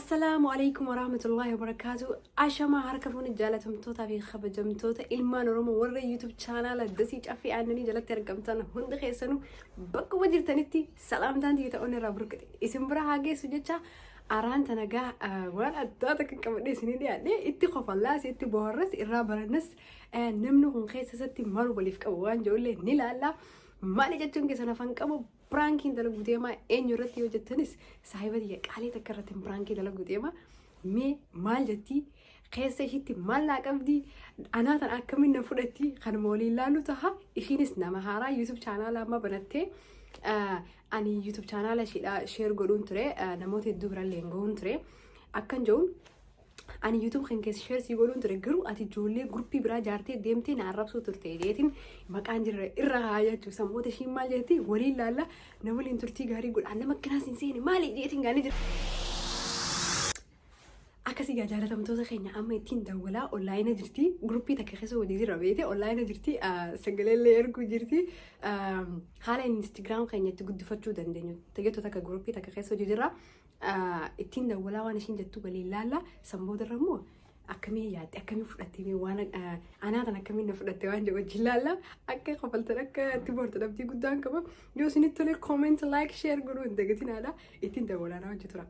Assalaamu alaikum warahmatullahi wabarakaatu. Ashamaa harka fuuni jaalatamtootaa fi kabajamtoota ilmaan Oromoo warra YouTube chaanaala Dasii Caffee Aannanii jalatti argamtan hundi keessanuu bakkuma jirtanitti salaamtaan tiyya ta'uun irraa burqite. Isin bira haa geessu jecha araan tana gaa waan addaa takka qabadhee isinii dhiyaadhe itti kofallaas itti boharras irraa barannas namni kun keessa isatti maal waliif qabu waan jedhullee ni laalla. Maali jechuun keessan afaan qabu Piraankiin dalaguu deema eenyu irratti yoo jettanis saahiba tiyya qaalii takka irratti piraankii dalaguu deema. Mee maal jettii keessa ishiitti maal naa qabdi anaa tan akkamiin na fudhatti kanuma waliin laallu taha ishiinis nama haaraa YouTube chaanaala amma banattee ani YouTube chaanaala ishiidha sheer godhuun ture namoota hedduu birallee hin gahuun ture akkan jedhuun Ani YouTube kan keessa share sii godhuun ture garuu ati ijoollee guruppii biraa jaartee deemtee na arrabsuu turte jeetiin maqaan jirra irra haa jechuu sammoota ishiin maal jetti waliin laalla na waliin turtii gaarii godha nama akkanaas hin seene maali jeetiin gaanii jira. Akkasii gaa jaalatamtoota keenya amma ittiin dawwalaa onlaayina jirti guruppii takka keessa hojii jira beete onlaayina jirti sagaleellee erguu jirti haala instagram keenya itti guddifachuu dandeenyu tajettu takka guruppii takka keessa hojii jira. Ittiin dawwalaa waan ishiin jettu waliin laalla san boodarra immoo akkamiin yaadde akkamiin fudhatte mee waan anaa tan akkamiin na fudhatte waan jedhu wajjin laalla akka kofaltan akka itti boortan abdii guddaan qaba yoo isinitti tole comment like share godhuu hin dagatinaadha ittiin dawwalaa na hojii tura.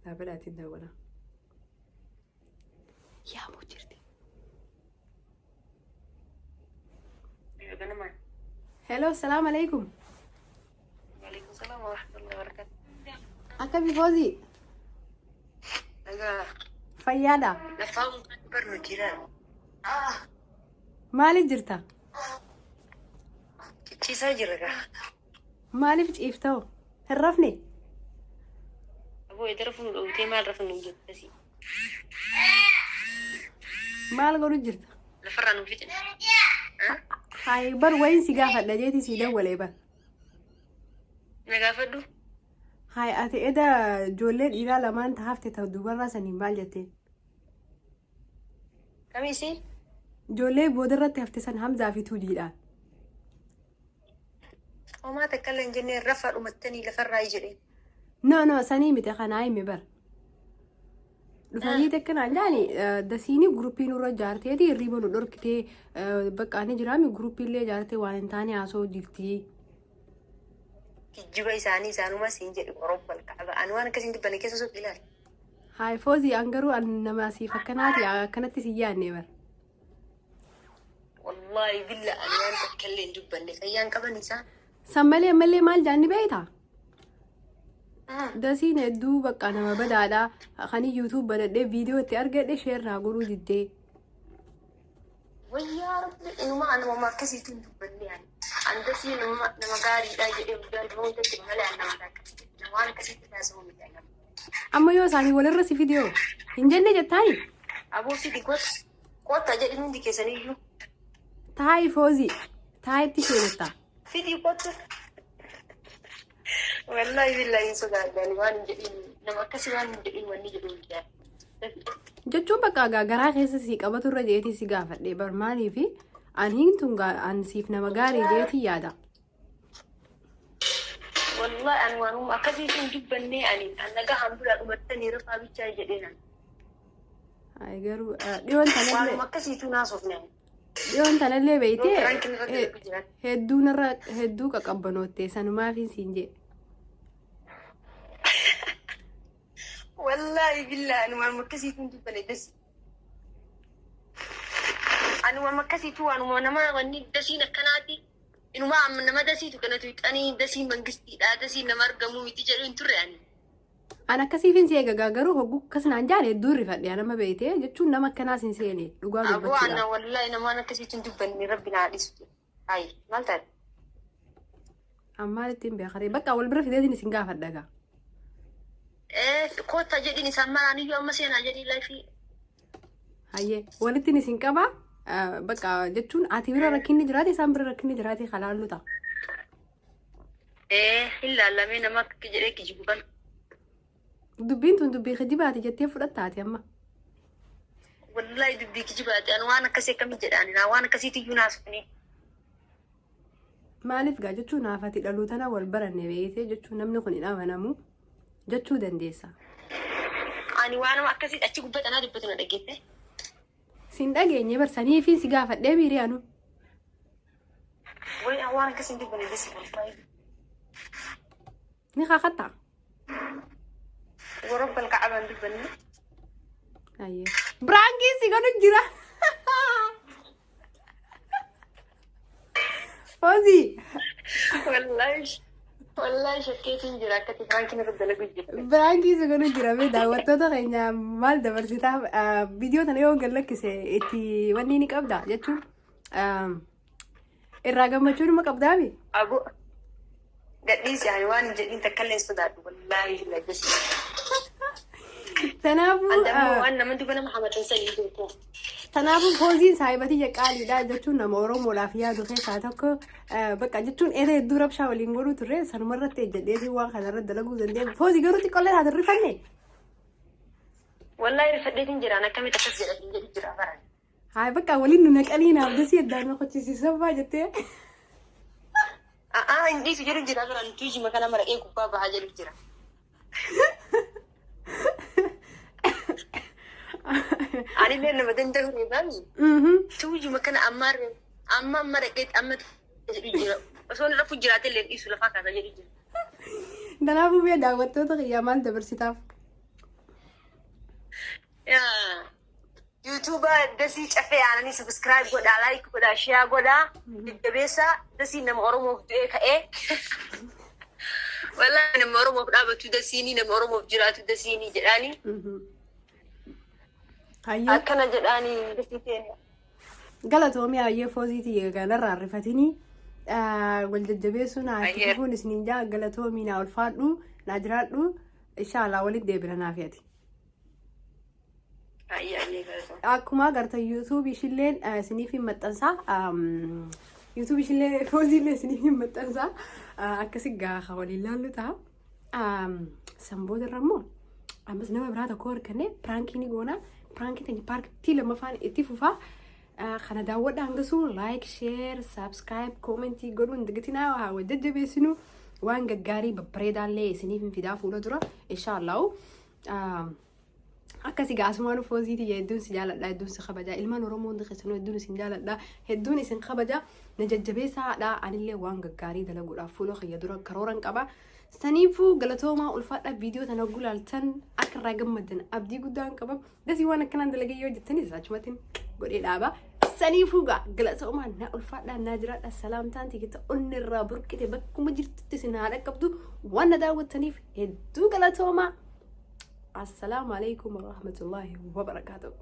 Dhaabadhaa ittiin dawwalaa. Yaamuu jirti. Ganama. Hello, salaam alaikum. Waalaikum salaam wa rahmatullahi wa barakatuh. Akkami Foozii? Nagaa. Fayyaadha. Lafaa hundaa barnu jira. Maaliif jirta? Cicciisaa jira gaa. Maaliif ciiftoo? Hin rafne? Aboo edara funu dhowwitee maal rafnu jettasi. Maal godhu jirta? Lafarraa nu fixin. Hayi bar wayin si gaafadha jeeti si dawwalee bar. Na gaafadhu. Hayi ati eda ijoollee dhiiraa lamaan ta hafte ta dubarraa saniin maal jetteen? Kamiisi? Ijoollee boodarratti hafte san Hamzaa fi Tuujiidhaan. Homaa takka illee hin jennee rafaa dhumattanii lafarraa jedhee. No no sanii miti kanaa himi bar. Dhufanii takkanaan jaani dasiini guruppii nurra jaarteeti hirriiba nu dhorkitee bakka ani jiraami guruppii illee jaartee waan hin taane haasoo jirti. Kijjiba isaanii isaanuma siin jedhu robbal kaaba. Ani waan akkasiin dubbanne keessa suuqii ilaali. Haay Foozii an garuu an nama siif akkanaati akkanatti si yaadne bar. Wallaahi billa ani waan takka illee hin dubbanne fayyaan qaban isaan. San malee ammallee maal jaanni beektaa? Dasiin hedduu bakka nama badaadha. Kan YouTube banadhee viidiyoo itti argadhe sheer naa godhuu diddee. Wayyaa rabbi inuma anuma akkasiitu hin dubbanne ani. An dasii nama nama gaariidha jedhee guddaa nama hundatti malee an nama akkasiitti nama waan akkasiitti taasifamu miti ani. Amma yoo isaanii walirra si fidiyoo hin jenne jettaani? Aboo fidi kottu. Kottaa jedhin hundi keessaniyyuu. Taayi Foozii taayitti seenetta. Fidi kottu. Wallaahi billaahi hin sodaadhu ani waan hin jedhin nama akkasii waan hin jedhin wanni jedhu hin jira. Jechuun bakka gaa garaa keessa si qabatu irra jeetii si gaafadhe bar maaliifi ani tun an siif nama gaarii jeetii yaada. Wallaahi ani waanuma akkasii hin dubbannee ani an nagaa hambira dhumattanii rafaa bichaa jedheen ani. Ay garuu dhiyoon tanallee Waanuma akkasiitu naasofne ani. dhiyoon tanallee Yoo beeytee piraankiin irratti darbu jiran. hedduu narra hedduu qaqabbanootte sanumaafin siin jedhe. Wallaahi billaahi ani waanuma akkasiitu hin dubbanne dasi. Ani waanuma akkasiitu waanuma nama wanni dasiin akkanaati. Inumaa amma nama dasiitu kana tuqxanii dasiin mangistiidha dasiin nama argamuu miti jedhu hin turre ani. An akkasiifin si eega garuu hogguu akkas naan jaale hedduu rifadhe an amma beeyte jechuun nama akkanaas hin seene dhugaa Aboo dubbachuudha. anna wallaahi namaan akkasiitu hin dubbanne rabbi naa dhisu. Ayi maal taate? An maalitti hin beekaree bakka wal bira fideetiin isin gaafadha gaa. Ee koottaa jedhiin isaan maraaniyyuu amma seenaa jedhii laifii. Hayyee walittiin isin qaba bakka jechuun ati bira rakkinni jiraate isaan bira rakkinni jiraate kalaallu ta'a. Ee hin laallamee nama akka jedhee kijibu kan. Dubbiin tun dubbii kijibaati jettee fudhatta ati amma. Wallaahi dubbii kijibaati ani waan akkasii akkamii jedha ani naa waan akkasiitu iyyuu naasofne. Maaliif gaa jechuun naafati dhaluu tana wal baranne beeyte jechuun namni kun hin amanamu jechuu dandeessa. Ani waanuma akkasii achi gubbaa xanaa dubbatu na dhageette. Sin dhageenye barsanii fi si gaafadhee miirii anu. Wayi waan akkasii hin dubbanne dasi wallahi. Ni kakattaa. Warabbal ka'aba hin dubbanne. Ayyee. Biraankiin si godhu jira. Foozii. Wallahi wallahi shakkeetiin jira akkatti piraankiin irra dalagu jirte. Biraankii si godhu jira mee daawwattoota keenya maal dabarsitaaf viidiyoo tana yoo gad lakkise itti wanni ni qabda jechuun irraa gammachuu nima qabdaami. Abu gadhiisi ani waan hin jedhin takka illee hin sodaadhu wallaahi lagasi. Tanaafuu Andammoo waan nama duba nama hamatan sanii beeku. Tanaafuu fooziin saahiba tiyya qaaliidha jechuun nama Oromoodhaaf yaadu keessaa tokko bakka jechuun eera hedduu rabshaa waliin godhuu turre sanuma irratti ejjedheetii waan kana irratti dalaguu dandeenye. Foozii garuu xiqqollee taate hin rifanne. Wallaahi rifadheetiin jiraan akkamitti akkas jedhatiin jedhu jira baran. Haa bakka waliin nu naqanii naaf dasii addaan na qochisiisan faa jettee. A'aa hin dhiisu jedhu jira baran tuujima kana maraqee gubbaa bahaa jedhu jira. Anillee nama danda'u reebaami. Tuujuma kana ammaa amma amma dhaqee amma jedhu jira. Osoo inni rafu jiraate illee dhiisu lafaa kaasa jedhu jira. Kanaafuu mee daawwattoota kiyyaa maal dabarsitaaf? YouTube Dasii Cafee aananii subscribe godhaa, like godhaa, share godhaa, jajjabeessaa. Dasii nama Oromoof du'ee ka'ee. Wallaahi nama Oromoof dhaabatu Dasiinii, nama Oromoof jiraatu Dasiinii jedhaanii. Hayyee. Akkana jedhaanii Dasii keenya. Galatoomii hayyee fooziitii kanarraa rifatinii wal jajjabeessuu naa itti Hayyee. fufuun isiniin jaa galatoomii naa ulfaadhu naa jiraadhu inshaallah walitti deebina naaf ati. Hayyee hayyee galatoomii. Akkuma agartan YouTube ishilleen isiniif hin maxxansa. YouTube ishillee fooziillee isiniif hin maxxansa. Akkasi gaafa waliin laallu ta'a. San boodarra immoo ammas nama biraa tokko arganne piraankii ni goona. Piraankii teenya paartii lammaffaan itti fufaa. Kana daawwadha hangasuu like, share, subscribe, commentii godhuun hin dagatinaa haa wal jajjabeessinu. Waan gaggaarii babbareedaallee isiniif hin fidaa fuula dura inshaallahu. Akkasi gaa asumaan foozii tiyya hedduun si jaaladha hedduun si kabaja ilmaan Oromoo hundi keessanuu hedduun isin jaaladha hedduun isin kabaja na jajjabeessaadha anillee waan gaggaarii dalaguudhaaf fuula kiyya dura karooran qaba. Saniifuu galatoomaa ulfaadha viidiyoo tana gulaaltan akka irraa gammaddan abdii guddaan qaba. Dasii waan akkanaan dalagee yoo jettanis achumatiin godhee dhaaba. Saniifuu gaa galatoomaa na ulfaadha naa jiraadha salaamtaan tikita onni irraa burqite bakkuma jirtutti isin haa dhaqqabdu waan na daawwattaniif hedduu galatoomaa. Assalaamu alaikum warahmatullaahi wabarakaatuh.